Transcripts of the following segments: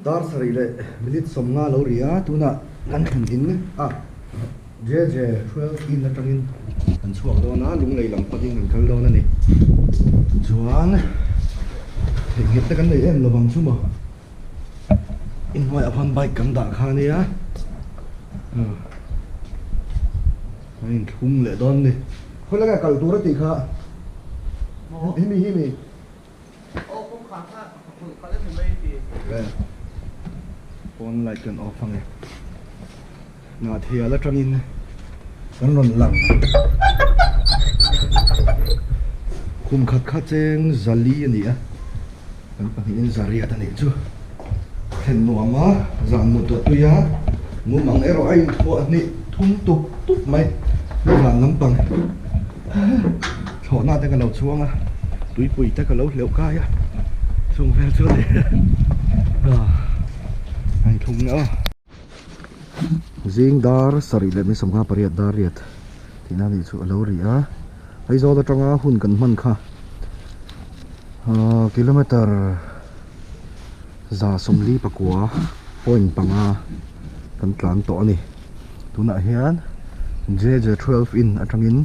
Dar sarih leh minute sawmnga lo ri a, tunah kan thlen in a JJ 12 in atangin kan chhuak dawn a, lunglei lam panin kan kal dawn a ni. Chuan theihnghilh te kan nei em lovang chu maw? Inhnuaiah khuan bike kan dah kha ania. Kan inthlum leh dawn a ni. Khawi lai nge kal tur a tih kha? Hemi hemi. Aw kawngkhar kha kulh khalh em ni mai ti. Pawn light kan off ange. Ngah thial atangin kan rawn lang. Kum khat kha cheng zali a ni a, kan pahnihin zariat a nih chu. Thlen nuam a, zan mut a tui a, mumang erawh a inthuah hnih thum tup tup mai. Zan lampang thlawhna te ka lo chuang a, tuipui te ka lo hleuh kai a, chung vel chu a ni. A inthlum leh a. Zing dar sarih leh min sawmnga pariat dar riat tihna nih chu a lo ri a, Aizawl atanga hun kan hman kha ahh kilometer za sawmli pakua point panga kan tlan tawh a ni tunah hian J J 12 in atangin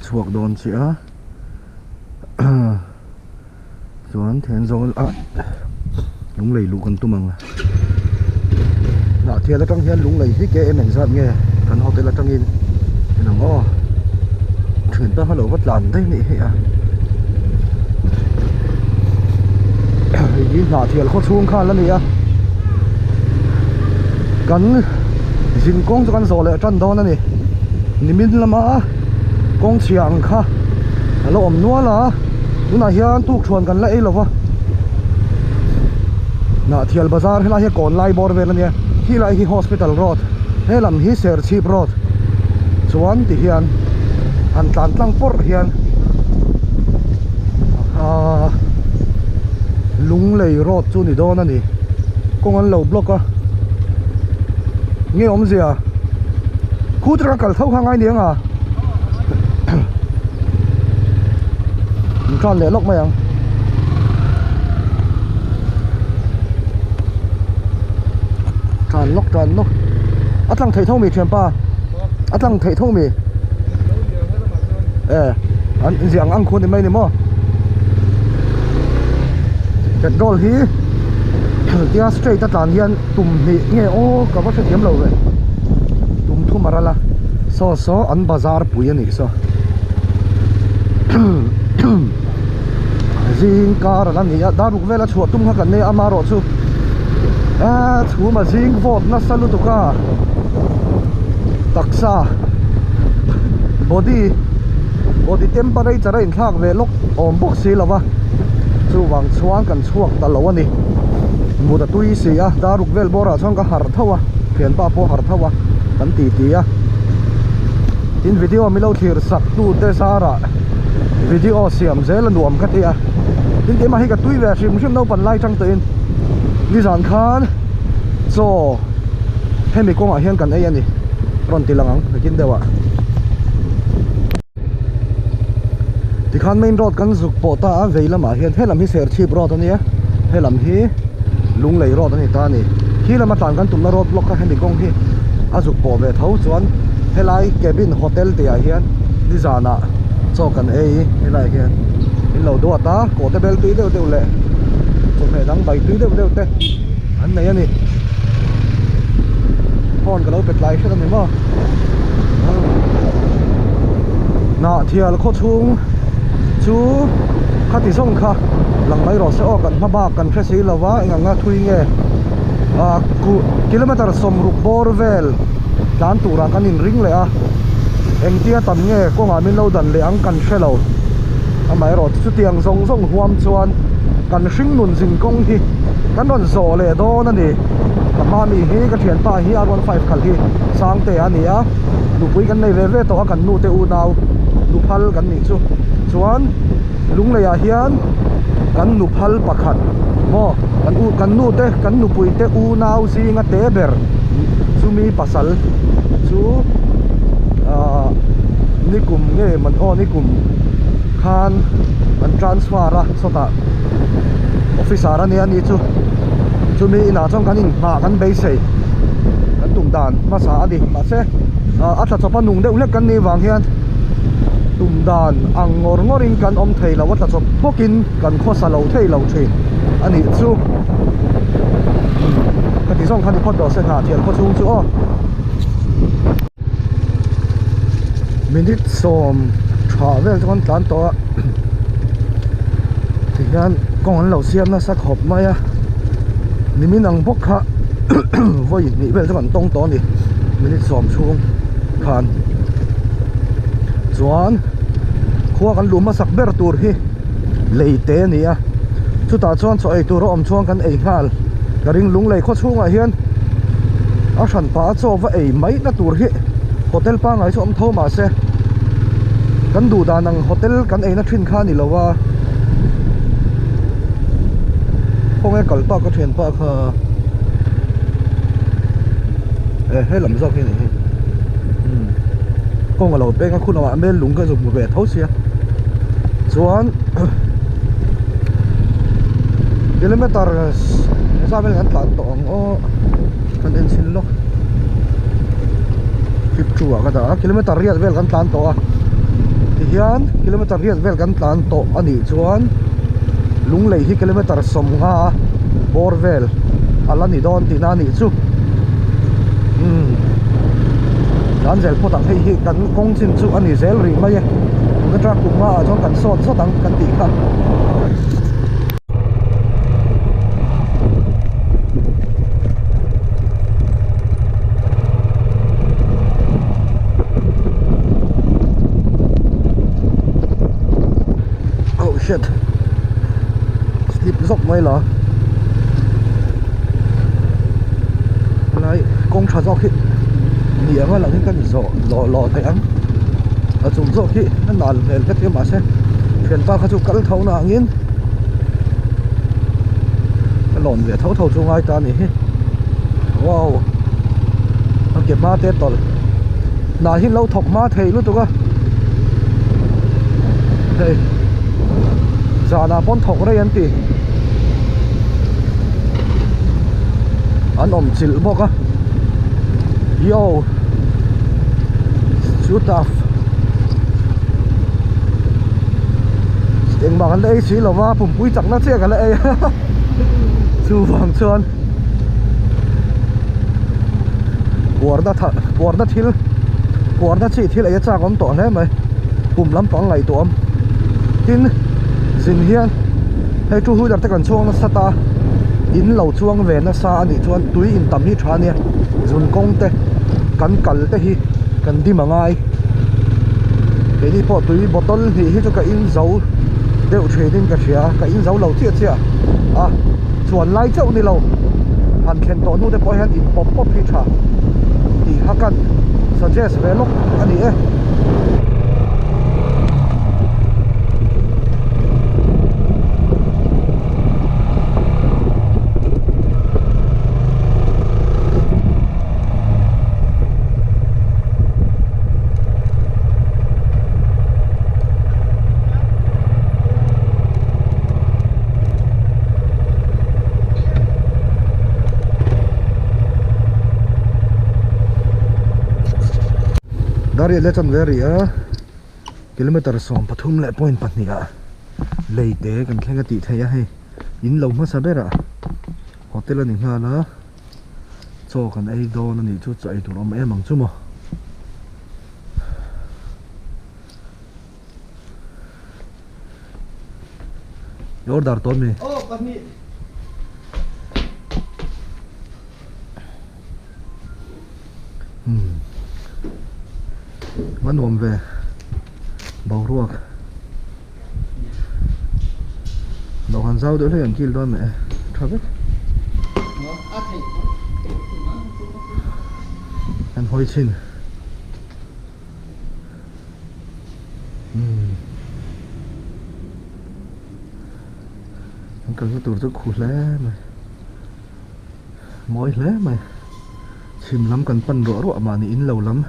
chhuak dawn chiah a Chuan Thenzawl ah lunglei luh kan tum ang. Hnahthial atang hian lunglei hi km engzat nge kan hotel atangin en ang aw. Thian pa kha lo va tlan daih anih hi a. Hei hi Hnahthial khaw chhung khan a ni a. Kan zin kawng chu kan zawh leh tan dawn a ni. Nimin lama kawng chhia ang kha a lo awm nual a. Tunah hian tukthuan kan la ei lo va, Hnahthial bazar helai hi kawn lai bawr vel a nia, khi lai hi hospital road, he lam hi Serchhip road chuan ti hian han tlan tlang pawrh hian ahh Lunglei road chu ni dawn a ni, kawng an lo block a, nge awmzia khu atanga kal tho kha ngai niang a. Min tlan leh lawk mai ang. Tlan lawk tlan lawk. A tlang theih tho mi thianpa. A tlang theih tho mi. E an ziah ang ang khu ni mai ni maw. Petrol hi tia straight a tlan hian tum hnih nge aw ka va hrethiam lo ve. Tum thum a ral a. Saw saw an bazar pui a nih saw zing kar a la ni a dar ruk vel a chhuah tum kha kan nei a amaherawh chu eee chhum a zing vawt nasa lutuk a taksa body body temperature a inthlak ve lawk awm bawk si lo va chuvang chuan kan chhuak ta lo a ni mut a tui si a dar ruk vel bawrah chuan ka harh tho a thianpa pawh harh tho a kan ti ti a. Tin video milo thlir sak tu te zarah video siam zel a nuam ka ti a tin keimah hi ka tui ve hrim hrim naupang lai tang tawhin nizan khan chaw hemi kawngah hian kan ei a ni rawn ti lang ang nakin deuh ah tikhan main road kan zuk pawh ta a vei lamah hian helam hi serchhip road a nia helam hi lunglei road a ni ta a ni khi lama tlan kan tumna road block kha hemi kawng hi a zuk pawh ve tho chuan helai cabin hotel tih ah hian nizanah chaw kan ei helai ah hian min lo duat a kaw te bel tui deuh deuh leh chawhmeh dang bai tui deuh deuh te an nei a ni phone ka lo pe tlai hret a ni maw Hnahthial khaw chhung chu khati zawng kha lang mai rawh se aw kan hma bak kan hre si lo va eng anga thui nge ah kilometer sawmruk bawr vel tlan turah kan inring leh a engtia tam nge kawngah min lo dan leh ang kan hre lo amaherawh chutiang zawng zawng huam chuan kan hringnun zin kawng hi kan rawn zawh leh dawn a ni ka hma mi hi ka thianpa hi r 15 khalh hi Sangte a ni a nupui kan nei ve ve tawh a kan nu te unau nuphal kan nih chu chuan Lungleiah hian kan nuphal pakhat maw kan u kan nu te kan nupui te unau zinga te ber chumi pasal chu ahh nikum nge man aw nikum khan an transfer a sawtah officer a nia ni chu. Chumi inah chuan kan inhmah kan beisei kan tum dan hmasa a ni. Mahse a tla chawpa nung deuh hlek kan nih vang hian tum dan ang ngawr ngawrin kan awm thei lo a tla chawp bawkin kan khawsa lo thei lo thin a nih chu. Ka ti zawng kha ni phawt rawh se Hnahthial khaw chhung chu aw. Minute sawm tha vel chu kan tlan tawh a tihian kawng an lo siam nasa khawp mai a nimin ang bawk kha vawi hnih vel chu kan tawng tawh a ni minute sawm chhung khan chuan khua kan luh hmasak ber tur hi lei te a ni a chutah chuan chaw ei tur a awm chuan kan ei nghal ka ring lunglei khaw chhungah hian a hran pah a chaw va ei mai na tur hi hotel pangngai chu awm tho mahse kan duh dan ang hotel kan ei na thin kha a ni lo a khawnge kal pa ka thian pa kha e he lam zawk hi a ni hi umm kawng a lo peng a khun awmah hmel lung ka zuk hmu ve tho sia chuan kilometer engzah vel kan tlan tawh ang aw kan en chhin lawk trip two ah ka dah a kilometer riat vel kan tlan tawh a tihian kilometer riat vel kan tlan tawh a nih chuan lunglei hi kilometer sawmnga bawr vel a la ni dawn tihna a nih chu umm tlan zel phawt ang hei hi kan kawng chin chu a ni zel rih mai e tun atang kum nga ah chuan kan sawt zawt ang kan tih kha. Oh shit slip zawk mai la helai kawng tha zawk hi ni anga lang hi kan zawh lawh lawh theih ang a chung zawk hi a nal hmel ka ti a mahse thianpa kha chu kal tho na angin ka lawn ve tho tho chu ngai ta a ni hi wow a ke hma te tawlh hnah hi lo thawk hma thei lutuk a hei zanah pawn thawk rei an ti an awm chilh bawk a yo too tough engmah kan la ei si lova pumpui chakna chiah kan la ei chuvang chuan puarna tha puarna thil puarna chi thil ei a chak awm tawh hle mai pum lampang ngaihtuah awm tin zin hian hei two wheeler te kan chhuak nasa ta in lo chuang ve nasa a nih chuan tui in tam hi tha ania zun kawng te kan kal te hi kan dim a ngai keini pawh tui bottle hnih hi chu ka in zo deuh thin in ka hria ka in zo lo chiah chiah a chuan lai chauh ni lo han thlen tawh hnu te pawh hian in pawp pawp hi tha tih kha kan suggest ve lawk a ni e. Dar riat leh chanve a ri a kilometer 13 leh point pahnih ah lei te kan thleng a tih theih a hei in lo hmasa berah hotel a ni nghal a. Chaw kan ei dawn a nih chu chaw ei tur awm em ang chu maw. I order tawh mi? Aw pahnih. Hmm. Va nuam ve. Boruak. Lo han zau deuh hlek an kil dawn meh e tha vek. An hawi chhin. Umm. An kalna tur chu khu hle mai. Mawi hle mai. Chhim lam kan pan ruah ruah mahni in lo lam.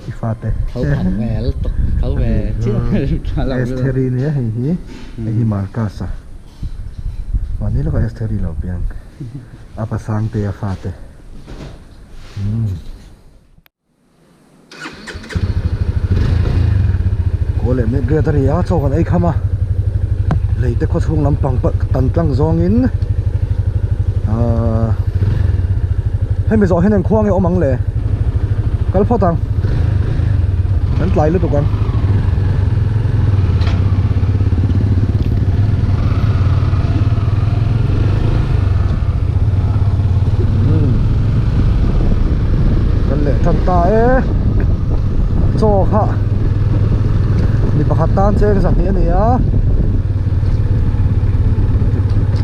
I fate Tho phang ve lutuk tho ve chiah Estheri nia hei hi hei hi Marcus a. Mahni lawkah Estheri lo piang a pa Sangtea fate umm. Kaw leh mek riat a ri a chaw kan ei kham a lei te khaw chhung lampang pawh tan tlang zawngin ahh hemi zawh hian engkhua nge awm ang le kal phawt ang kan tlai lutuk ang. Kan leh tan ta e chaw kha mi pakhat tan cheng zahnih a ni a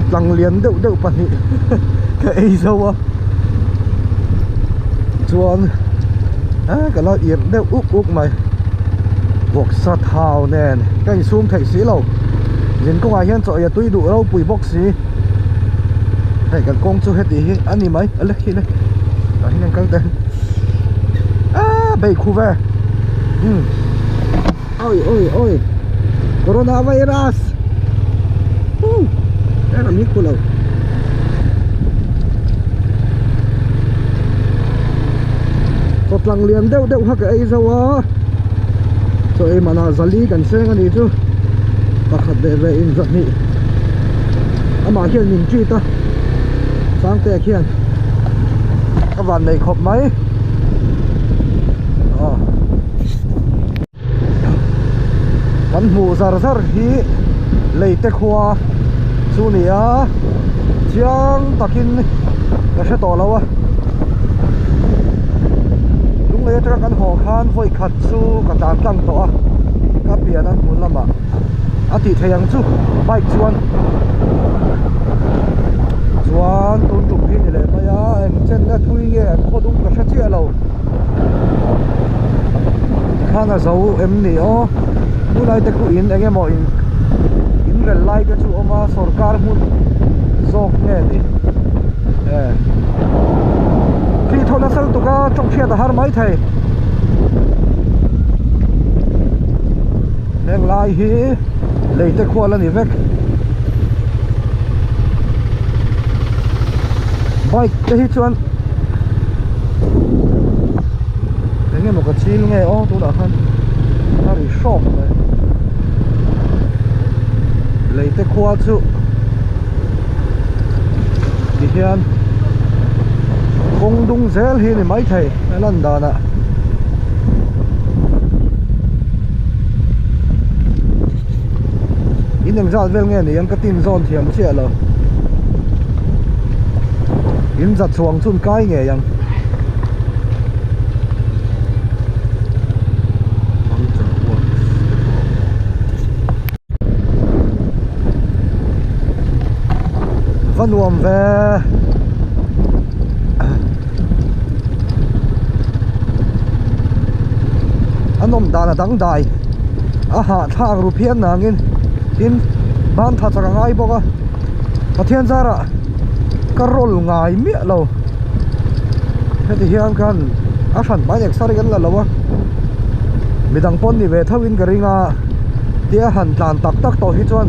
tlang lian deuh deuh pahnih ka ei zo a chuan ka la irh deuh uk uk mai vawksa thau nen ka insum theih si lo zin kawngah hian chaw ei a tui duh ropui bawk si hei kan kawng chu heti hi a ni mai a le khi le tah hian an kal teh aaa bei khu ve umm awi awi awi corona virus umm he lam hi khu lo chaw tlang lian deuh deuh kha ka ei zo a chaw ei manah zali kan seng a nih chu pakhat leh ve in zahnih amah hian min treat a Sangtea khian ka van nei khawp mai aw kan hmuh zar zar hi lei te khua chu ni a chiang takin ka hre tawh lo a lunglei atanga kan haw khan vawi khat chu ka tlan tlang tawh a ka pian a hmun lamah a tih theih ang chu bike chuan chuan tun tum hi ni leh mai a eng chenna thui nge an khaw dum ka hre chiah lo tikhan a zo em ni aw tunlai te khu in eng emaw in in rel lai te chu awm a sawrkar hmun zawk nge ni e thli thaw nasa lutuk a tawng hriat a har mai thei. Heng lai hi lei te khual a ni vek bike te hi chuan eng emaw ka chil nge aw tunah khan a ri hrawk mai lei te khua chu tihian kawng dung zel hi a ni maithei a lan danah. In engzat vel nge ni ang ka tin zawn thiam chiah lo in za chhuang chun kai ngei ang va nuam ve. A nawm dan a dang dai a hahthlak ru phian nangin tin ban tha chak a ngai bawk a Pathian zarah ka roll ngai miah lo heti hian khan a hran hmai exer kan la lo a midang pawn ni ve tho in ka ring a tia han tlan tak tak tawh hi chuan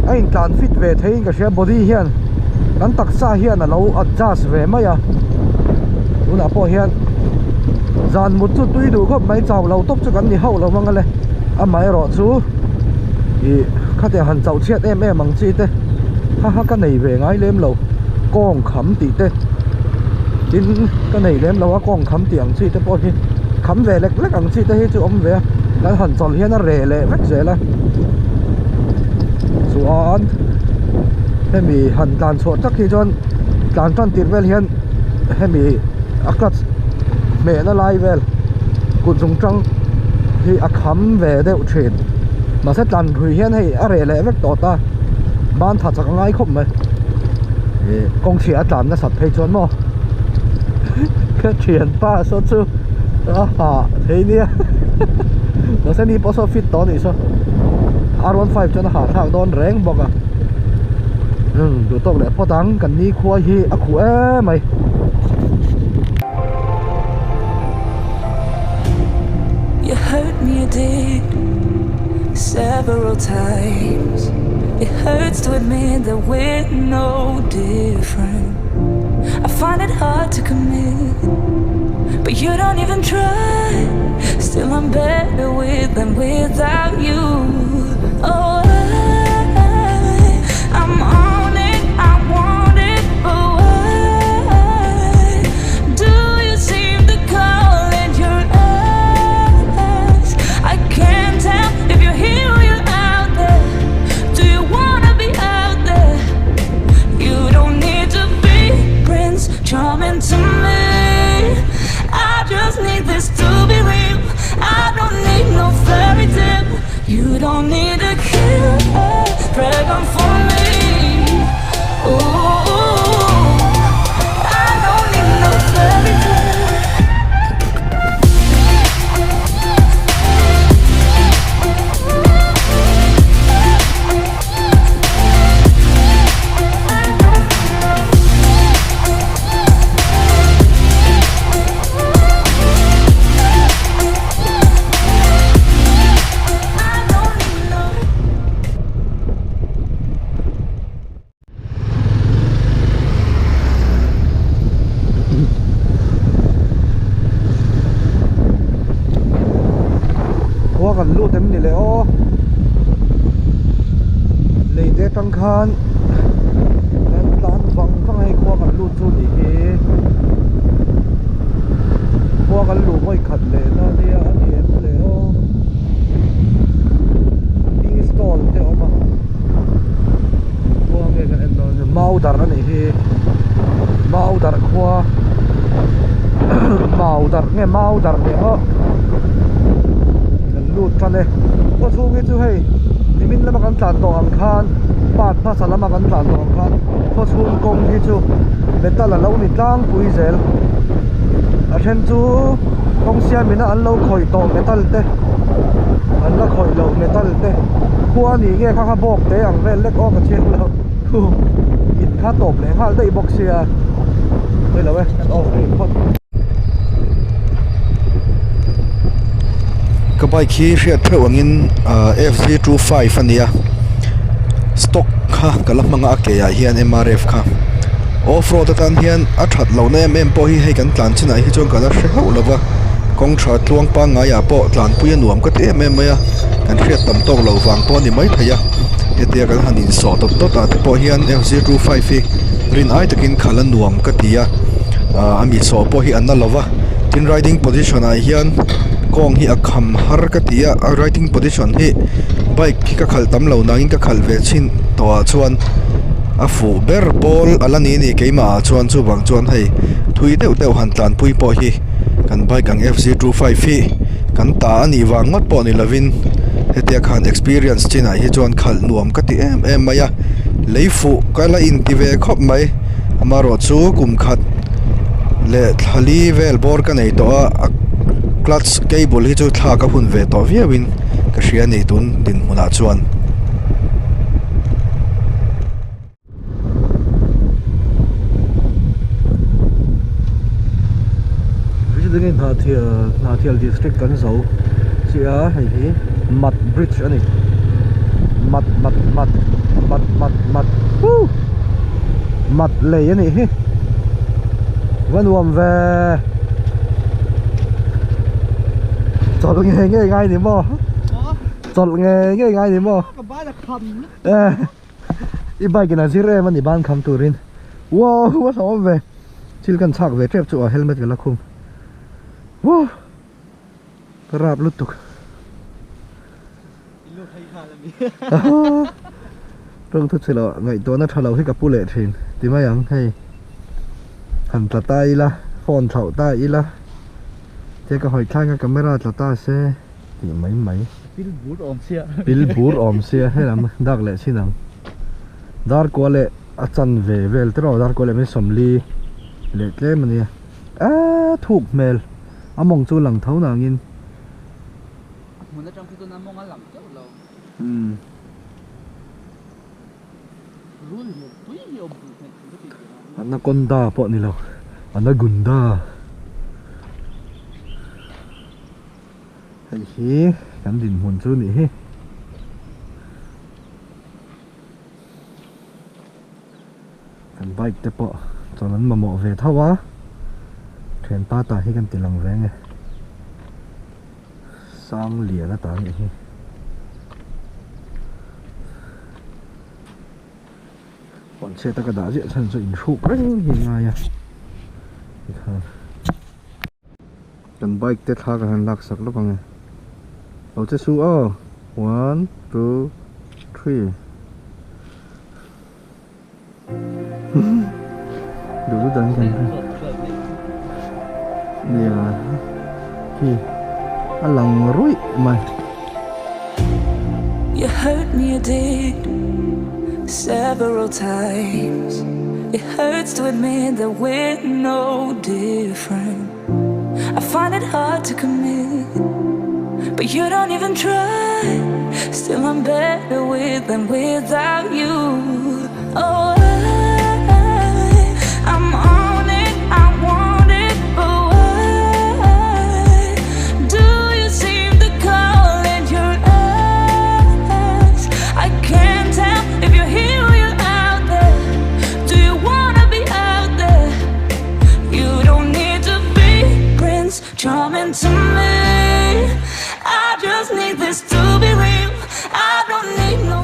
a in tlan fit ve thei in ka hria body hian kan taksa hian a lo adjust ve mai a tunah pawh hian zan mut chu tui duh khawp mai chau lo tawp chu kan ni hauh lo vang ale amaherawh chu ih khatiang han chauh chhiat em em ang chi te ha ha ka nei ve ngai lem lo kawng kham tih te tin ka nei lem lo a kawng kham tih ang chi te pawh hi kham ve lek lek ang chi te hi chu awm ve a kan han chawlh hian a reh leh vek zel a chuan hemi han tlan chhuah tak hi chuan tlan tan tir vel hian hemi a clutch hmehna lai vel kut zung tang hi a kham ve deuh thin mahse tlan hrui hian hei a reh leh vek tawh ta ban tha chak a ngai khawp mai ih kawng chhia a tlan nasat phei chuan maw ka thianpa saw chu a hah thei nia mahse ni pawh saw fit tawh a nih saw R15 chuan a hahthlak dawn reng bawk a umm duh tawk leh phawt ang kan ni khua hi a khuh em mai. You hurt me you did several times. It hurts to admit that we're no different. I find it hard to commit, but you don't even try. Still, I'm better with than without you. Oh, I, I'm on it, I want it, but why do you seem to call it your eyes? I can't tell if you're here or you're out there. Do you wanna be out there? You don't need to be Prince Charming to me. I just need this to be real. I don't need no fairy tale. You don't need to kill a dragon for me. Ooh, I don't need no fairy tale. I don't need no. Khua kan lut em ni le aw lei te atang khan kan tlan vang vang a hei khua kan lut chu nih hi khua kan luh vawi khat leh na nia a ni em le aw tea stall te a awm a khua nge kan en dawn mau dar a nih hi mau dar khua mau dar nge mau dar ni ang aw kan lut tan e khaw chhung hi chu hei nimin lama kan tlan tawh ang khan part hmasa lama kan tlan tawh ang khan khaw chhung kawng hi chu metal a lo ni tlangpui zel a then chu kawng siam in a an lo khawih tawh metal te an la khawih loh metal te khua ni nge kha kha bawk te ang vel lek aw ka chiang lo hu in kha tawp leh nghal daih bawk sia hei lo e kan off rih phawt. Ka bike hi hriat theuh angin ahh F G 25 a ni a stock kha ka la hmang a a ke ah hian M R F kha off road atan hian a that lohna em em pawh hi hei kan tlan chinah hi chuan ka la hre hauh lova kawng tha tluang pangngai ah pawh tlanpui a nuam ka ti em em mai a kan hriat tam tawk loh vang pawh a ni maithei a hetia kan han insawh dawt dawt ah te pawh hian F G 25 hi rin ai takin khalh a nuam ka ti a ahh a mi sawh pawh hi a na lova tin riding position ah hian kawng hi a kham har ka ti a a riding position hi bike hi ka khalh tam lo nangin ka khalh ve chhin tawh ah chuan a fuh ber pawl a la ni a ni keimah ah chuan chuvang chuan hei thui deuh deuh han tlanpui pawh hi kan bike ang F Z 25 hi kan ta a nih vang ngawt pawh ni lovin hetia khan experience chinah hi chuan khalh nuam ka ti em em mai a lei fuh ka la inti ve khawp mai amaherawh chu kum khat leh thla li vel bawr ka nei tawh a a clutch cable hi chu thlak a hun ve tawh viau in ka hria a ni tun dinhmun ah chuan. Hnahthial district kan zo chiah a hei hi mat bridge a ni mat mat mat mat mat mat woo mat lei a nih hi va nuam ve chawlh ngei ngei ngai ni maw chawlh ngei ngei ngai ni maw i bike in a zir em a ni ban kham turin wow a hlawm ve thil kan chhak ve tep chu a helmet ka la khum wow ka rap lutuk Tawng thu chhe loh ngaihtuahna tha lo hi ka pu leh thin ti mai ang hei han tla ta ila phone thlauh ta ila che ka hawi thlai kha camera tla ta se tih mai mai pil bur awm sia pil bur awm sia helam dak leh chin ang dar kua leh a chan ve vel te rawh dar kua leh mai sawmli leh tlem ania eee thuk hmel a mawng chu lang tho nangin. Hmun atang khi chuan a mawng a lang teuh lo. Umm. Rul hi tui hi awm duh hmel thin ka tih tih a. Anaconda pawh ni lo. Anagunda. Hei hi kan dinhmun chu nih hi. Kan bike te pawh chawlh an mamawh ve tho a, thianpa tah hi kan ti lang ve nge Sanglian a ta nih hi. Huan chhiat a ka dah ziah chhan chu inhruk reng hi a ngai a tikhan kan bike te thla ka han lak sak lawk ang e lo che su aw one two three duh duh dan kan nia khi a lang ruih mai. You hurt me you did several times It hurts to admit that we're no different I find it hard to commit But you don't even try Still I'm better with than without you Oh, I, I'm on it, I want it But why do you seem to call it your ex? I can't tell if you're here or you're out there Do you wanna be out there? You don't need to be Prince Charming to me I just need this to be real I don't need no